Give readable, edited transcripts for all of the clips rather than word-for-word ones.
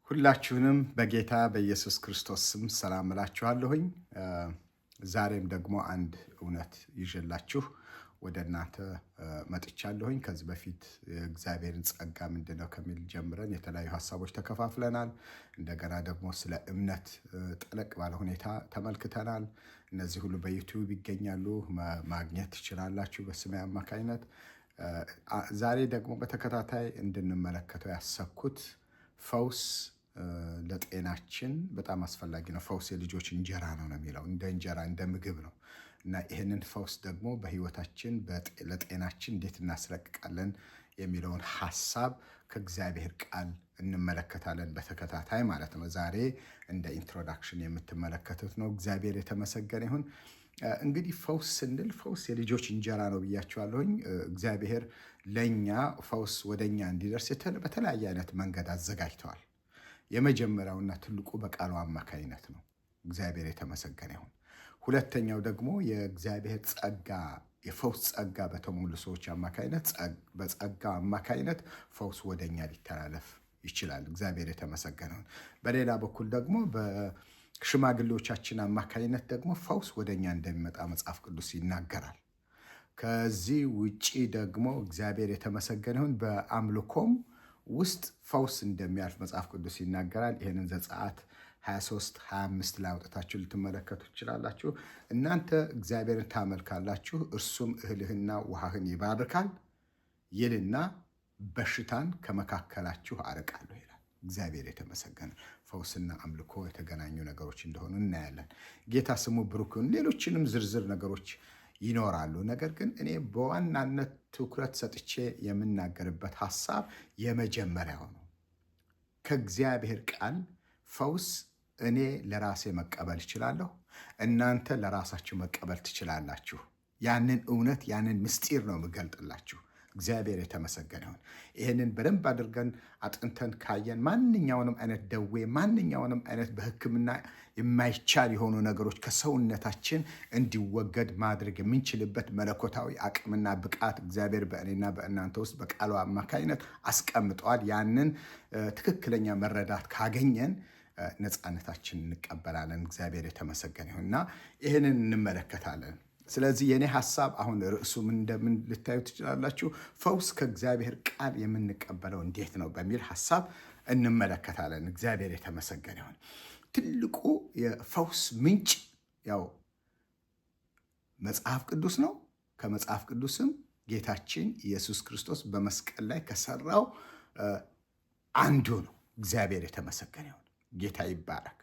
ሁላችሁንም በጌታ በኢየሱስ ክርስቶስ ስም ሰላም እላችኋለሁኝ። ዛሬም ደግሞ አንድ እውነት ይዤላችሁ ወደ እናንተ መጥቻለሁኝ። ከዚህ በፊት የእግዚአብሔርን ጸጋ ምንድን ነው ከሚል ጀምረን የተለያዩ ሀሳቦች ተከፋፍለናል። እንደገና ደግሞ ስለ እምነት ጠለቅ ባለ ሁኔታ ተመልክተናል። እነዚህ ሁሉ በ YouTube ይገኛሉ፣ ማግኘት ትችላላችሁ በስሜ አማካኝነት። ዛሬ ደግሞ በተከታታይ እንድንመለከተው ያሰብኩት ፈውስ ለጤናችን በጣም አስፈላጊ ነው። ፈውስ የልጆች እንጀራ ነው ነው የሚለው፣ እንደ እንጀራ እንደ ምግብ ነው። እና ይህንን ፈውስ ደግሞ በህይወታችን ለጤናችን እንዴት እናስለቅቃለን የሚለውን ሀሳብ ከእግዚአብሔር ቃል እንመለከታለን በተከታታይ ማለት ነው። ዛሬ እንደ introduction የምትመለከቱት ነው። እግዚአብሔር የተመሰገነ ይሁን። እንግዲህ ፈውስ ስንል ፈውስ የልጆች እንጀራ ነው ብያችኋለሁኝ። እግዚአብሔር ለእኛ ፈውስ ወደኛ እንዲደርስ በተለያየ አይነት መንገድ አዘጋጅተዋል። የመጀመሪያውና ትልቁ በቃሉ አማካኝነት ነው። እግዚአብሔር የተመሰገነ ይሁን። ሁለተኛው ደግሞ የእግዚአብሔር ጸጋ፣ የፈውስ ጸጋ በተሞሉ ሰዎች አማካኝነት፣ በጸጋ አማካኝነት ፈውስ ወደኛ ሊተላለፍ ይችላል። እግዚአብሔር የተመሰገነ ይሁን። በሌላ በኩል ደግሞ በሽማግሌዎቻችን አማካኝነት ደግሞ ፈውስ ወደኛ እንደሚመጣ መጽሐፍ ቅዱስ ይናገራል። ከዚህ ውጪ ደግሞ እግዚአብሔር የተመሰገነ ይሁን በአምልኮም ውስጥ ፈውስ እንደሚያልፍ መጽሐፍ ቅዱስ ይናገራል። ይህንን ዘጸአት 23 25 ላይ አውጥታችሁ ልትመለከቱ ትችላላችሁ። እናንተ እግዚአብሔርን ታመልካላችሁ፣ እርሱም እህልህና ውሃህን ይባርካል ይልና በሽታን ከመካከላችሁ አርቃለሁ ይላል። እግዚአብሔር የተመሰገነ። ፈውስና አምልኮ የተገናኙ ነገሮች እንደሆኑ እናያለን። ጌታ ስሙ ብሩክ ይሁን። ሌሎችንም ዝርዝር ነገሮች ይኖራሉ። ነገር ግን እኔ በዋናነት ትኩረት ሰጥቼ የምናገርበት ሀሳብ የመጀመሪያው ነው። ከእግዚአብሔር ቃል ፈውስ እኔ ለራሴ መቀበል እችላለሁ። እናንተ ለራሳችሁ መቀበል ትችላላችሁ። ያንን እውነት፣ ያንን ምስጢር ነው የምገልጥላችሁ። እግዚአብሔር የተመሰገነ ይሁን። ይህንን በደንብ አድርገን አጥንተን ካየን ማንኛውንም አይነት ደዌ፣ ማንኛውንም አይነት በሕክምና የማይቻል የሆኑ ነገሮች ከሰውነታችን እንዲወገድ ማድረግ የምንችልበት መለኮታዊ አቅምና ብቃት እግዚአብሔር በእኔና በእናንተ ውስጥ በቃሉ አማካኝነት አስቀምጠዋል። ያንን ትክክለኛ መረዳት ካገኘን ነፃነታችን እንቀበላለን። እግዚአብሔር የተመሰገነ ይሁን እና ይህንን እንመለከታለን። ስለዚህ የኔ ሀሳብ አሁን ርዕሱ ምን እንደምን ልታዩ ትችላላችሁ። ፈውስ ከእግዚአብሔር ቃል የምንቀበለው እንዴት ነው በሚል ሀሳብ እንመለከታለን። እግዚአብሔር የተመሰገነ ይሁን። ትልቁ የፈውስ ምንጭ ያው መጽሐፍ ቅዱስ ነው። ከመጽሐፍ ቅዱስም ጌታችን ኢየሱስ ክርስቶስ በመስቀል ላይ ከሰራው አንዱ ነው። እግዚአብሔር የተመሰገነ ይሁን። ጌታ ይባረክ።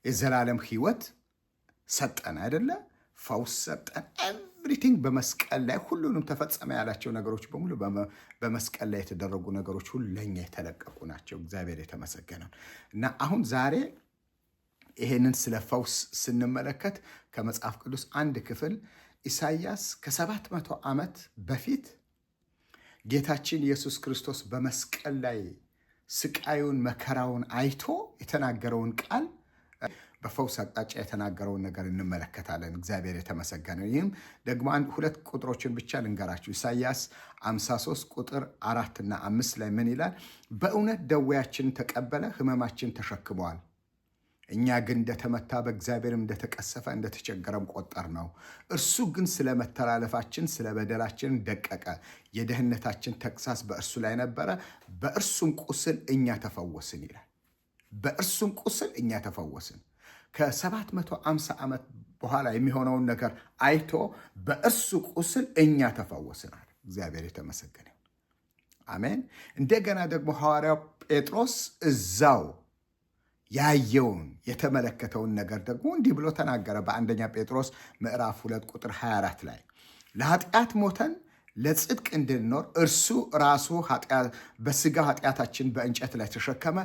የዘላለም ሕይወት ሰጠን አይደለ? ፈውስ ሰጠን። Everything በመስቀል ላይ ሁሉንም ተፈጸመ ያላቸው ነገሮች በሙሉ፣ በመስቀል ላይ የተደረጉ ነገሮች ሁሉ ለእኛ የተለቀቁ ናቸው። እግዚአብሔር የተመሰገነ እና አሁን ዛሬ ይሄንን ስለ ፈውስ ስንመለከት ከመጽሐፍ ቅዱስ አንድ ክፍል፣ ኢሳይያስ ከ700 ዓመት በፊት ጌታችን ኢየሱስ ክርስቶስ በመስቀል ላይ ስቃዩን መከራውን አይቶ የተናገረውን ቃል፣ በፈውስ አቅጣጫ የተናገረውን ነገር እንመለከታለን። እግዚአብሔር የተመሰገነ። ይህም ደግሞ አንድ ሁለት ቁጥሮችን ብቻ ልንገራችሁ። ኢሳይያስ 53 ቁጥር 4 እና 5 ላይ ምን ይላል? በእውነት ደዌያችንን ተቀበለ፣ ሕመማችንን ተሸክመዋል። እኛ ግን እንደተመታ፣ በእግዚአብሔርም እንደተቀሰፈ፣ እንደተቸገረም ቆጠርነው። እርሱ ግን ስለ መተላለፋችን ስለ በደላችን ደቀቀ። የደህንነታችን ተግሣጽ በእርሱ ላይ ነበረ፣ በእርሱም ቁስል እኛ ተፈወስን ይላል። በእርሱም ቁስል እኛ ተፈወስን። ከ750 ዓመት በኋላ የሚሆነውን ነገር አይቶ በእርሱ ቁስል እኛ ተፈወስን አለ። እግዚአብሔር የተመሰገነ ይሁን። አሜን። እንደገና ደግሞ ሐዋርያው ጴጥሮስ እዛው ያየውን የተመለከተውን ነገር ደግሞ እንዲህ ብሎ ተናገረ። በአንደኛ ጴጥሮስ ምዕራፍ 2 ቁጥር 24 ላይ ለኃጢአት ሞተን ለጽድቅ እንድንኖር እርሱ ራሱ በስጋ ኃጢአታችን በእንጨት ላይ ተሸከመ፣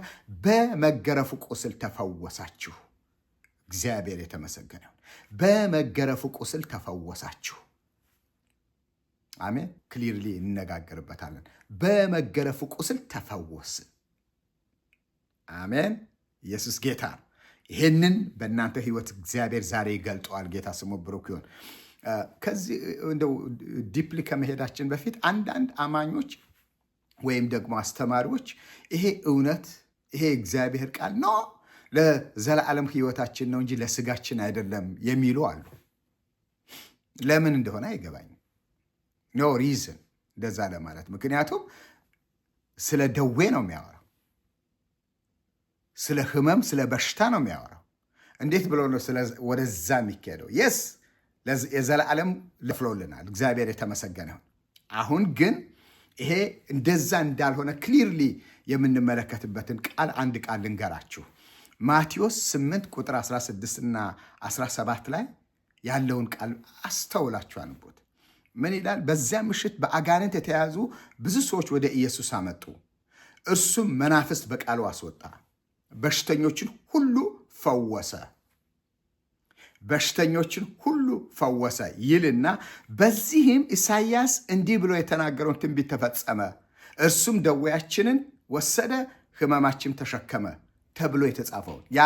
በመገረፉ ቁስል ተፈወሳችሁ። እግዚአብሔር የተመሰገነ ይሁን። በመገረፉ ቁስል ተፈወሳችሁ። አሜን። Clearly እንነጋገርበታለን። በመገረፉ ቁስል ተፈወስን። አሜን። ኢየሱስ ጌታ ነው። ይሄንን በእናንተ ህይወት እግዚአብሔር ዛሬ ይገልጠዋል። ጌታ ስሙ ብሩክ ይሁን። ከዚህ እንደው deeply ከመሄዳችን በፊት አንዳንድ አማኞች ወይም ደግሞ አስተማሪዎች ይሄ እውነት ይሄ እግዚአብሔር ቃል ነው ለዘላለም ሕይወታችን ነው እንጂ ለስጋችን አይደለም የሚሉ አሉ። ለምን እንደሆነ አይገባኝም። No reason እንደዛ ለማለት። ምክንያቱም ስለ ደዌ ነው የሚያወራው፣ ስለ ህመም፣ ስለ በሽታ ነው የሚያወራው። እንዴት ብሎ ነው ወደዛ የሚካሄደው? Yes፣ የዘላለም ልፍሎልናል። እግዚአብሔር የተመሰገነ ይሁን። አሁን ግን ይሄ እንደዛ እንዳልሆነ clearly የምንመለከትበትን ቃል አንድ ቃል ልንገራችሁ። ማቴዎስ 8 ቁጥር 16 እና 17 ላይ ያለውን ቃል አስተውላችሁ አንብቡት። ምን ይላል? በዚያ ምሽት በአጋንንት የተያዙ ብዙ ሰዎች ወደ ኢየሱስ አመጡ። እርሱም መናፍስት በቃሉ አስወጣ፣ በሽተኞችን ሁሉ ፈወሰ። በሽተኞችን ሁሉ ፈወሰ ይልና በዚህም ኢሳይያስ እንዲህ ብሎ የተናገረውን ትንቢት ተፈጸመ። እርሱም ደዌያችንን ወሰደ፣ ሕመማችን ተሸከመ ተብሎ የተጻፈውን፣ ያ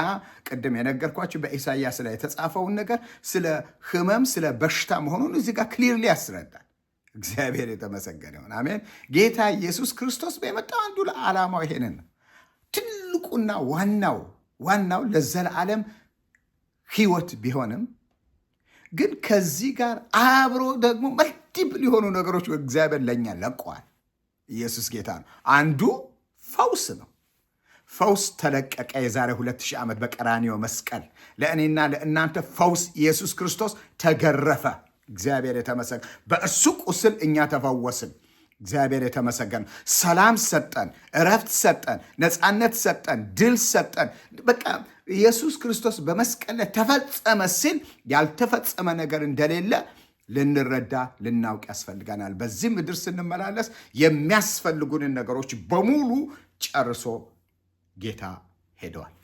ቅድም የነገርኳችሁ በኢሳይያስ ላይ የተጻፈውን ነገር ስለ ሕመም ስለ በሽታ መሆኑን እዚህ ጋር clearly ያስረዳል። እግዚአብሔር የተመሰገነ ይሁን። አሜን። ጌታ ኢየሱስ ክርስቶስ በመጣው አንዱ ዓላማው ይሄንን ነው። ትልቁና ዋናው ዋናው ለዘላለም ሕይወት ቢሆንም ግን ከዚህ ጋር አብሮ ደግሞ multiple የሆኑ ነገሮች እግዚአብሔር ለእኛ ለቋል። ኢየሱስ ጌታ ነው። አንዱ ፈውስ ነው። ፈውስ ተለቀቀ። የዛሬ 2000 ዓመት በቀራንዮ መስቀል ለእኔና ለእናንተ ፈውስ ኢየሱስ ክርስቶስ ተገረፈ። እግዚአብሔር የተመሰገነ። በእርሱ ቁስል እኛ ተፈወስን። እግዚአብሔር የተመሰገነ። ሰላም ሰጠን፣ እረፍት ሰጠን፣ ነፃነት ሰጠን፣ ድል ሰጠን። በቃ ኢየሱስ ክርስቶስ በመስቀል ላይ ተፈጸመ ሲል ያልተፈጸመ ነገር እንደሌለ ልንረዳ ልናውቅ ያስፈልገናል። በዚህ ምድር ስንመላለስ የሚያስፈልጉንን ነገሮች በሙሉ ጨርሶ ጌታ ሄደዋል።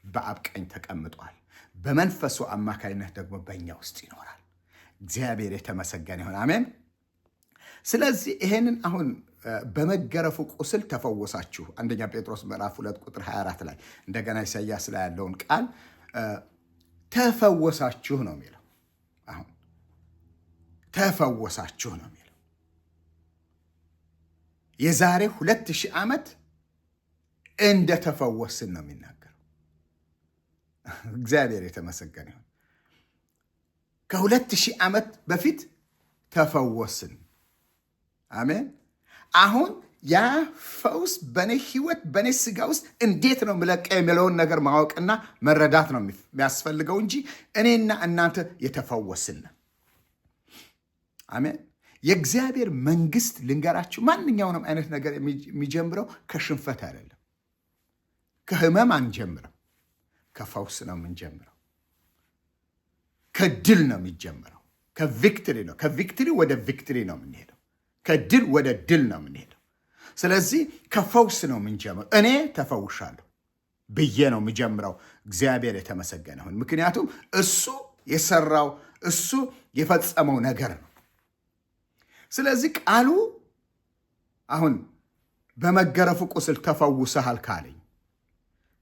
በአብ ቀኝ ተቀምጧል። በመንፈሱ አማካይነት ደግሞ በእኛ ውስጥ ይኖራል። እግዚአብሔር የተመሰገነ ይሁን። አሜን። ስለዚህ ይሄንን አሁን በመገረፉ ቁስል ተፈወሳችሁ፣ አንደኛ ጴጥሮስ ምዕራፍ 2 ቁጥር 24 ላይ፣ እንደገና ኢሳያስ ላይ ያለውን ቃል ተፈወሳችሁ ነው የሚለው። አሁን ተፈወሳችሁ ነው የሚለው። የዛሬ 2000 ዓመት እንደተፈወስን ነው የሚናገረው። እግዚአብሔር የተመሰገነ ይሁን። ከ2000 ዓመት በፊት ተፈወስን። አሜን። አሁን ያ ፈውስ በእኔ ህይወት፣ በእኔ ስጋ ውስጥ እንዴት ነው ምለቀው የሚለውን ነገር ማወቅና መረዳት ነው የሚያስፈልገው እንጂ እኔና እናንተ የተፈወስን። አሜን። የእግዚአብሔር መንግስት ልንገራችሁ፣ ማንኛውንም አይነት ነገር የሚጀምረው ከሽንፈት አይደለም፣ ከህመም አንጀምርም፣ ከፈውስ ነው የምንጀምረው። ከድል ነው የሚጀምረው። ከ victory ነው። ከ victory ወደ victory ነው የምንሄደው። ከድል ወደ ድል ነው የምንሄደው። ስለዚህ ከፈውስ ነው የምንጀምረው። እኔ ተፈውሻለሁ ብዬ ነው የምጀምረው። እግዚአብሔር የተመሰገነ ይሁን። ምክንያቱም እሱ የሰራው፣ እሱ የፈጸመው ነገር ነው። ስለዚህ ቃሉ አሁን በመገረፉ ቁስል ተፈውሰሃል ካለኝ፣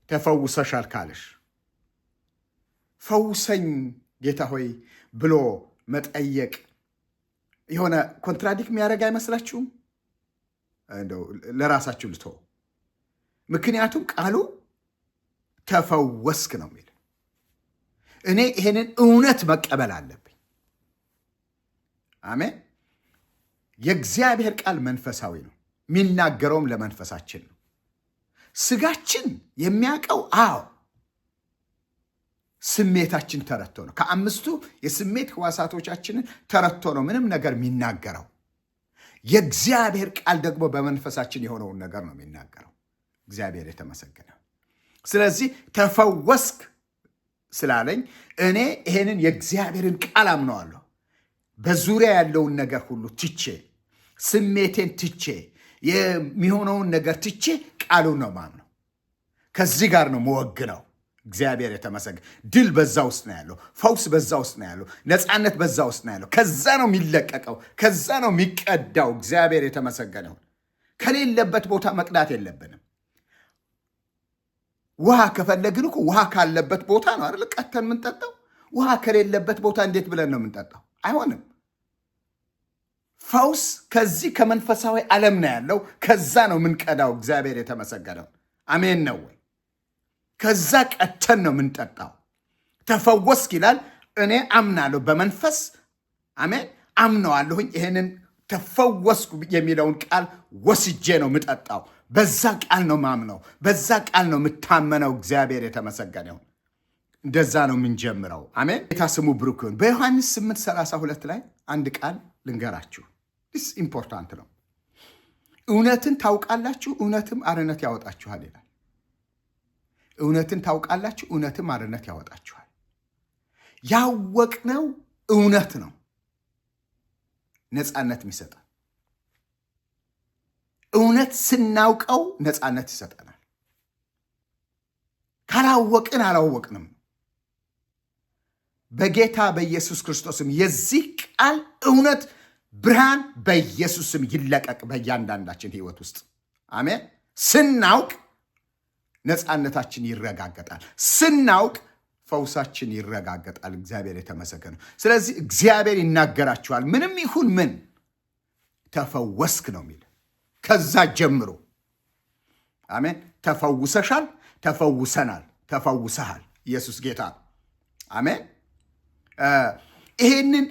ተፈውሰሻል ካለሽ፣ ፈውሰኝ ጌታ ሆይ ብሎ መጠየቅ የሆነ contradict የሚያደርግ አይመስላችሁም? እንደው ለራሳችሁ ልተው። ምክንያቱም ቃሉ ተፈወስክ ነው የሚል። እኔ ይሄንን እውነት መቀበል አለብኝ። አሜን። የእግዚአብሔር ቃል መንፈሳዊ ነው። የሚናገረውም ለመንፈሳችን ነው። ስጋችን የሚያውቀው አዎ ስሜታችን ተረድቶ ነው። ከአምስቱ የስሜት ህዋሳቶቻችንን ተረድቶ ነው ምንም ነገር የሚናገረው። የእግዚአብሔር ቃል ደግሞ በመንፈሳችን የሆነውን ነገር ነው የሚናገረው። እግዚአብሔር የተመሰገነ። ስለዚህ ተፈወስክ ስላለኝ እኔ ይሄንን የእግዚአብሔርን ቃል አምነዋለሁ። በዙሪያ ያለውን ነገር ሁሉ ትቼ፣ ስሜቴን ትቼ፣ የሚሆነውን ነገር ትቼ ቃሉን ነው ማምነው። ከዚህ ጋር ነው መወግነው። እግዚአብሔር የተመሰገነ። ድል በዛ ውስጥ ነው ያለው። ፈውስ በዛ ውስጥ ነው ያለው። ነፃነት በዛ ውስጥ ነው ያለው። ከዛ ነው የሚለቀቀው። ከዛ ነው የሚቀዳው። እግዚአብሔር የተመሰገነ ይሁን። ከሌለበት ቦታ መቅዳት የለብንም። ውሃ ከፈለግን እኮ ውሃ ካለበት ቦታ ነው አይደል ቀድተን የምንጠጣው? ውሃ ከሌለበት ቦታ እንዴት ብለን ነው የምንጠጣው? አይሆንም። ፈውስ ከዚህ ከመንፈሳዊ ዓለም ነው ያለው። ከዛ ነው የምንቀዳው። እግዚአብሔር የተመሰገነው። አሜን ነው ወይ? ከዛ ቀድተን ነው የምንጠጣው። ተፈወስክ ይላል። እኔ አምናለሁ በመንፈስ፣ አሜን፣ አምነዋለሁኝ። ይሄንን ተፈወስኩ የሚለውን ቃል ወስጄ ነው የምጠጣው። በዛ ቃል ነው ማምነው፣ በዛ ቃል ነው የምታመነው። እግዚአብሔር የተመሰገነ ይሁን። እንደዛ ነው የምንጀምረው። አሜን። ጌታ ስሙ ብሩክ ይሁን። በዮሐንስ 8:32 ላይ አንድ ቃል ልንገራችሁ። This important ነው። እውነትን ታውቃላችሁ፣ እውነትም አርነት ያወጣችኋል ይላል። እውነትን ታውቃላችሁ፣ እውነትም አርነት ያወጣችኋል። ያወቅነው እውነት ነው ነፃነት የሚሰጠን። እውነት ስናውቀው ነፃነት ይሰጠናል። ካላወቅን አላወቅንም። በጌታ በኢየሱስ ክርስቶስ ስም የዚህ ቃል እውነት ብርሃን በኢየሱስ ስም ይለቀቅ በእያንዳንዳችን ህይወት ውስጥ፣ አሜን። ስናውቅ ነፃነታችን ይረጋገጣል። ስናውቅ ፈውሳችን ይረጋገጣል። እግዚአብሔር የተመሰገነ። ስለዚህ እግዚአብሔር ይናገራችኋል። ምንም ይሁን ምን ተፈወስክ ነው የሚል ከዛ ጀምሮ፣ አሜን። ተፈውሰሻል፣ ተፈውሰናል፣ ተፈውሰሃል። ኢየሱስ ጌታ ነው። አሜን። ይሄንን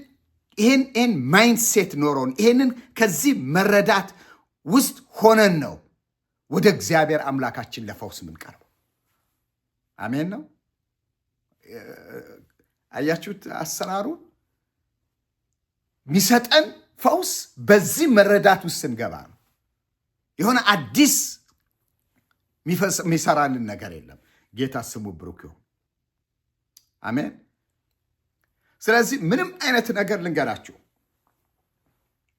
ይሄን mindset ኖሮን፣ ይሄንን ከዚህ መረዳት ውስጥ ሆነን ነው ወደ እግዚአብሔር አምላካችን ለፈውስ የምንቀርበው። አሜን ነው። አያችሁት አሰራሩን? የሚሰጠን ፈውስ በዚህ መረዳት ውስጥ ስንገባ ነው። የሆነ አዲስ የሚሰራልን ነገር የለም። ጌታ ስሙ ብሩክ ይሁን። አሜን። ስለዚህ ምንም አይነት ነገር ልንገራችሁ፣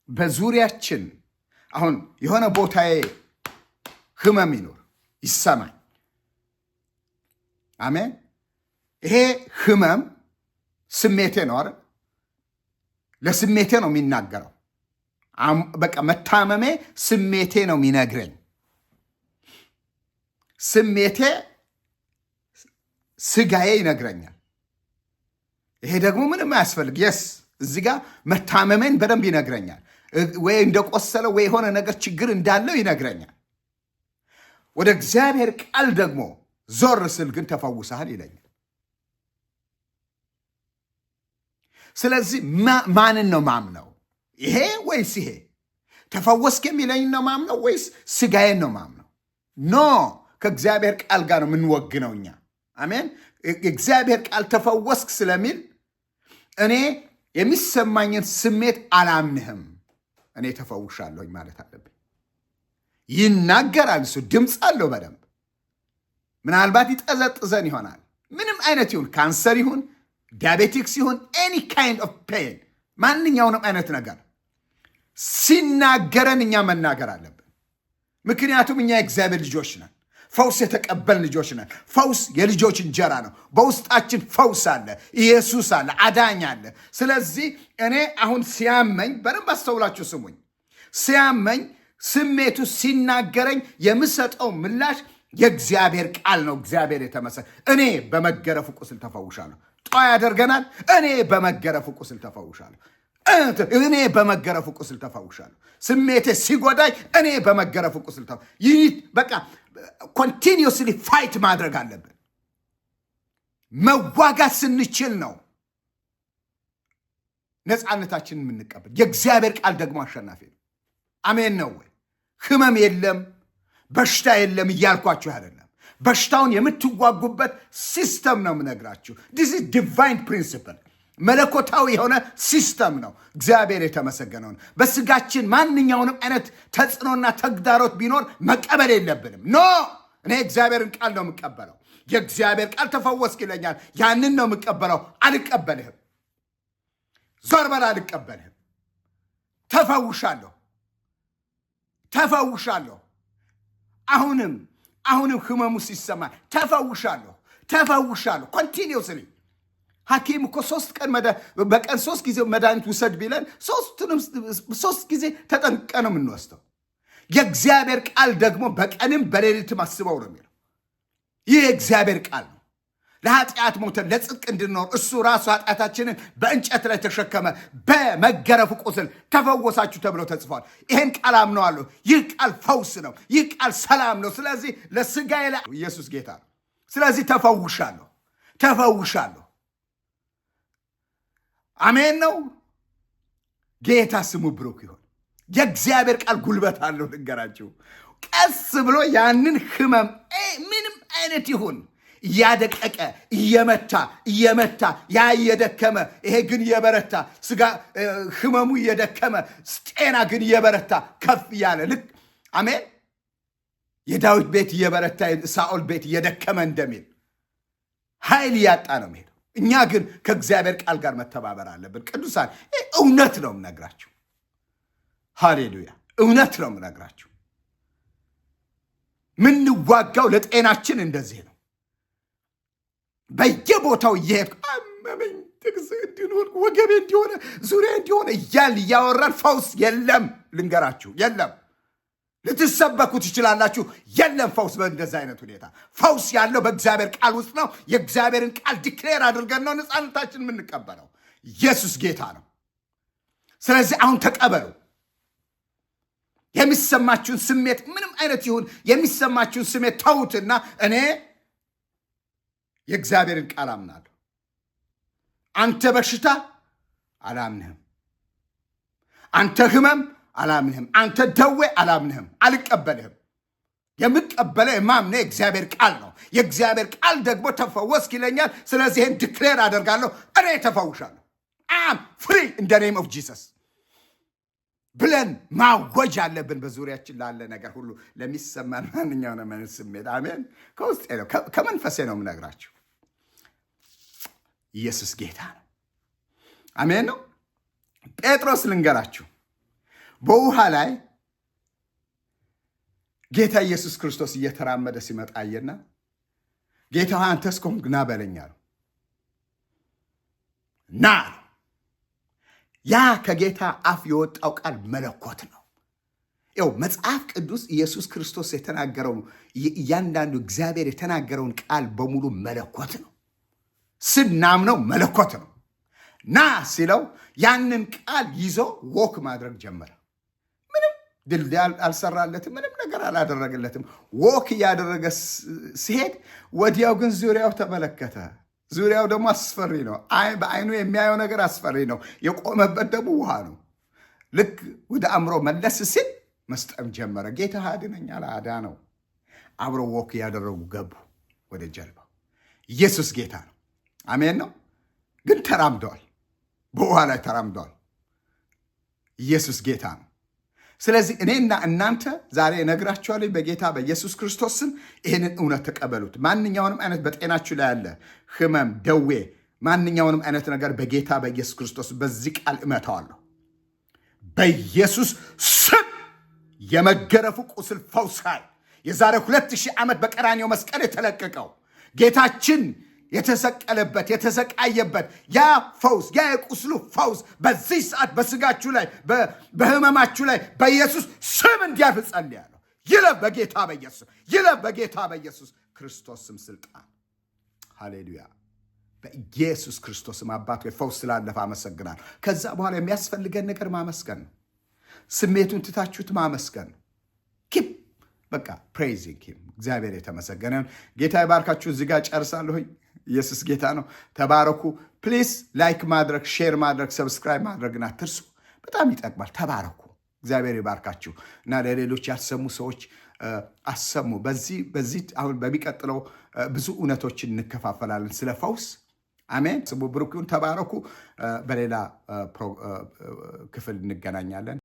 በዙሪያችን አሁን የሆነ ቦታዬ ህመም ይኖር ይሰማኝ። አሜን። ይሄ ህመም ስሜቴ ነው አይደል? ለስሜቴ ነው የሚናገረው። በቃ መታመሜ ስሜቴ ነው የሚነግረኝ። ስሜቴ ስጋዬ ይነግረኛል። ይሄ ደግሞ ምንም አያስፈልግ። Yes፣ እዚህ ጋር መታመሜን በደንብ ይነግረኛል። ወይ እንደቆሰለ ወይ የሆነ ነገር ችግር እንዳለው ይነግረኛል። ወደ እግዚአብሔር ቃል ደግሞ ዞር ስል ግን ተፈውሰሃል ይለኛል። ስለዚህ ማንን ነው ማምነው? ይሄ ወይስ ይሄ? ተፈወስክ የሚለኝ ነው ማምነው ወይስ ስጋዬን ነው ማምነው? No፣ ከእግዚአብሔር ቃል ጋር ነው የምንወግነው እኛ። አሜን። እግዚአብሔር ቃል ተፈወስክ ስለሚል እኔ የሚሰማኝን ስሜት አላምንህም፣ እኔ ተፈውሻለሁኝ ማለት አለብኝ። ይናገራል፣ እሱ ድምፅ አለው በደንብ። ምናልባት ይጠዘጥዘን ይሆናል። ምንም አይነት ይሁን፣ ካንሰር ይሁን፣ diabetics ይሁን፣ any kind of pain፣ ማንኛውንም አይነት ነገር ሲናገረን እኛ መናገር አለብን። ምክንያቱም እኛ የእግዚአብሔር ልጆች ነን። ፈውስ የተቀበልን ልጆች ነን። ፈውስ የልጆች እንጀራ ነው። በውስጣችን ፈውስ አለ፣ ኢየሱስ አለ፣ አዳኝ አለ። ስለዚህ እኔ አሁን ሲያመኝ፣ በደንብ አስተውላችሁ ስሙኝ። ሲያመኝ ስሜቱ ሲናገረኝ የምሰጠው ምላሽ የእግዚአብሔር ቃል ነው። እግዚአብሔር እኔ በመገረፉ ቁስል ተፈውሻለሁ። ጧ ያደርገናል። እኔ በመገረፉ ቁስል ተፈውሻለሁ። እኔ በመገረፉ ቁስል ተፈውሻለሁ። ስሜቴ ሲጎዳኝ እኔ በመገረፉ ቁስል፣ ይህ በቃ continuously fight ማድረግ አለብን። መዋጋት ስንችል ነው ነፃነታችንን የምንቀበል። የእግዚአብሔር ቃል ደግሞ አሸናፊ ነው። አሜን ነው ወይ? ህመም የለም፣ በሽታ የለም እያልኳችሁ አይደለም። በሽታውን የምትዋጉበት system ነው የምነግራችሁ። This is divine principle፣ መለኮታዊ የሆነ system ነው። እግዚአብሔር የተመሰገነ ይሁን። በስጋችን ማንኛውንም አይነት ተጽዕኖና ተግዳሮት ቢኖር መቀበል የለብንም። No፣ እኔ እግዚአብሔርን ቃል ነው የምቀበለው። የእግዚአብሔር ቃል ተፈወስክ ይለኛል። ያንን ነው የምቀበለው። አልቀበልህም፣ ዞር በል፣ አልቀበልህም። ተፈውሻለሁ፣ ተፈውሻለሁ። አሁንም አሁንም ህመሙ ሲሰማ ተፈውሻለሁ፣ ተፈውሻለሁ። Continuously ሐኪም እኮ 3 ቀን በቀን 3 ጊዜ መድኃኒት ውሰድ ቢለን ሶስቱንም 3 ጊዜ ተጠንቅቀን ነው የምንወስደው። የእግዚአብሔር ቃል ደግሞ በቀንም በሌሊትም አስበው ነው የሚለው። ይህ የእግዚአብሔር ቃል ነው። ለኃጢአት ሞተን ለጽድቅ እንድንኖር እሱ ራሱ ኃጢአታችንን በእንጨት ላይ ተሸከመ፣ በመገረፉ ቁስል ተፈወሳችሁ ተብሎ ተጽፏል። ይህን ቃል አምነዋለሁ። ይህ ቃል ፈውስ ነው። ይህ ቃል ሰላም ነው። ስለዚህ ለስጋዬ ላይ ኢየሱስ ጌታ ነው። ስለዚህ ተፈውሻለሁ፣ ተፈውሻለሁ። አሜን ነው። ጌታ ስሙ ብሩክ ይሁን። የእግዚአብሔር ቃል ጉልበት አለው። ልንገራችሁ፣ ቀስ ብሎ ያንን ህመም ምንም አይነት ይሁን እያደቀቀ፣ እየመታ እየመታ፣ ያ እየደከመ ይሄ ግን እየበረታ፣ ስጋ ህመሙ እየደከመ ጤና ግን እየበረታ ከፍ እያለ፣ ልክ አሜን የዳዊት ቤት እየበረታ ሳኦል ቤት እየደከመ እንደሚል ኃይል እያጣ ነው የሚሄደው። እኛ ግን ከእግዚአብሔር ቃል ጋር መተባበር አለብን። ቅዱሳን፣ እውነት ነው የምነግራችሁ። ሃሌሉያ! እውነት ነው የምነግራችሁ። ምንዋጋው ለጤናችን እንደዚህ ነው። በየቦታው እየሄድኩ አመመኝ፣ ጥቅስ እንዲሆን፣ ወገቤ እንዲሆነ፣ ዙሪያ እንዲሆነ እያል እያወራን ፈውስ የለም። ልንገራችሁ፣ የለም። ልትሰበኩ ትችላላችሁ። የለም ፈውስ። በእንደዚህ አይነት ሁኔታ ፈውስ ያለው በእግዚአብሔር ቃል ውስጥ ነው። የእግዚአብሔርን ቃል declare አድርገን ነው ነፃነታችን የምንቀበለው። ኢየሱስ ጌታ ነው። ስለዚህ አሁን ተቀበሉ። የሚሰማችሁን ስሜት ምንም አይነት ይሁን የሚሰማችሁን ስሜት ተዉትና እኔ የእግዚአብሔርን ቃል አምናለሁ። አንተ በሽታ አላምንህም። አንተ ህመም አላምንህም። አንተ ደዌ አላምንህም፣ አልቀበልህም። የምቀበለው የማምነው የእግዚአብሔር ቃል ነው። የእግዚአብሔር ቃል ደግሞ ተፈወስክ ይለኛል። ስለዚህ ይህን declare አደርጋለሁ። እኔ ተፈውሻለሁ። I'm free in the name of Jesus ብለን ማወጅ አለብን። በዙሪያችን ላለ ነገር ሁሉ፣ ለሚሰማን ማንኛውንም አይነት ስሜት። አሜን። ከውስጤ ነው፣ ከመንፈሴ ነው የምነግራችሁ። ኢየሱስ ጌታ ነው። አሜን ነው። ጴጥሮስ፣ ልንገራችሁ፣ በውሃ ላይ ጌታ ኢየሱስ ክርስቶስ እየተራመደ ሲመጣ አየና ጌታ ሆይ፣ አንተስ ከሆንክ ና በለኝ አለው። ና አለው። ያ ከጌታ አፍ የወጣው ቃል መለኮት ነው። ይኸው መጽሐፍ ቅዱስ ኢየሱስ ክርስቶስ የተናገረው እያንዳንዱ እግዚአብሔር የተናገረውን ቃል በሙሉ መለኮት ነው። ስናምነው መለኮት ነው። ና ሲለው ያንን ቃል ይዞ walk ማድረግ ጀመረ። ምንም ድልድይ አልሰራለትም። ምንም ነገር አላደረገለትም። Walk እያደረገ ሲሄድ ወዲያው ግን ዙሪያው ተመለከተ። ዙሪያው ደግሞ አስፈሪ ነው። በአይኑ የሚያየው ነገር አስፈሪ ነው። የቆመበት ደግሞ ውሃ ነው። ልክ ወደ አእምሮ መለስ ሲል መስጠም ጀመረ። ጌታ አድነኝ አለ። አዳነው። አብረው walk እያደረጉ ገቡ ወደ ጀልባው። ኢየሱስ ጌታ ነው። አሜን ነው። ግን ተራምደዋል። በውሃ ላይ ተራምደዋል። ኢየሱስ ጌታ ነው። ስለዚህ እኔና እናንተ ዛሬ እነግራችኋለሁ በጌታ በኢየሱስ ክርስቶስ ስም ይህንን እውነት ተቀበሉት። ማንኛውንም አይነት በጤናችሁ ላይ ያለ ህመም፣ ደዌ፣ ማንኛውንም አይነት ነገር በጌታ በኢየሱስ ክርስቶስ በዚህ ቃል እመታዋለሁ። በኢየሱስ ስም የመገረፉ ቁስል ፈውስ ኃይል፣ የዛሬ 2000 ዓመት በቀራንዮ መስቀል የተለቀቀው፣ ጌታችን የተሰቀለበት፣ የተሰቃየበት ያ ፈውስ፣ ያ የቁስሉ ፈውስ በዚህ ሰዓት በስጋችሁ ላይ፣ በህመማችሁ ላይ በኢየሱስ ስም እንዲያልፍ ጸልያለሁ። ይለፍ በጌታ በኢየሱስ፣ ይለፍ በጌታ በኢየሱስ ክርስቶስ ስም ስልጣን። ሃሌሉያ። በኢየሱስ ክርስቶስ ስም አባት ሆይ፣ ፈውስ ስላለፈ አመሰግናለሁ። ከዛ በኋላ የሚያስፈልገን ነገር ማመስገን ነው። ስሜቱን ትታችሁት ማመስገን ነው። Keep በቃ praising him። እግዚአብሔር የተመሰገነ ይሁን። ጌታ ይባርካችሁ። እዚህ ጋር ጨርሳለሁኝ። ኢየሱስ ጌታ ነው። ተባረኩ። Please like ማድረግ፣ share ማድረግ፣ subscribe ማድረግን አትርሱ። በጣም ይጠቅማል። ተባረኩ። እግዚአብሔር ይባርካችሁ እና ለሌሎች ያልሰሙ ሰዎች አሰሙ። በዚህ አሁን በሚቀጥለው ብዙ እውነቶችን እንከፋፈላለን ስለ ፈውስ። አሜን። ስሙ ብሩክ ይሁን። ተባረኩ። በሌላ ክፍል እንገናኛለን።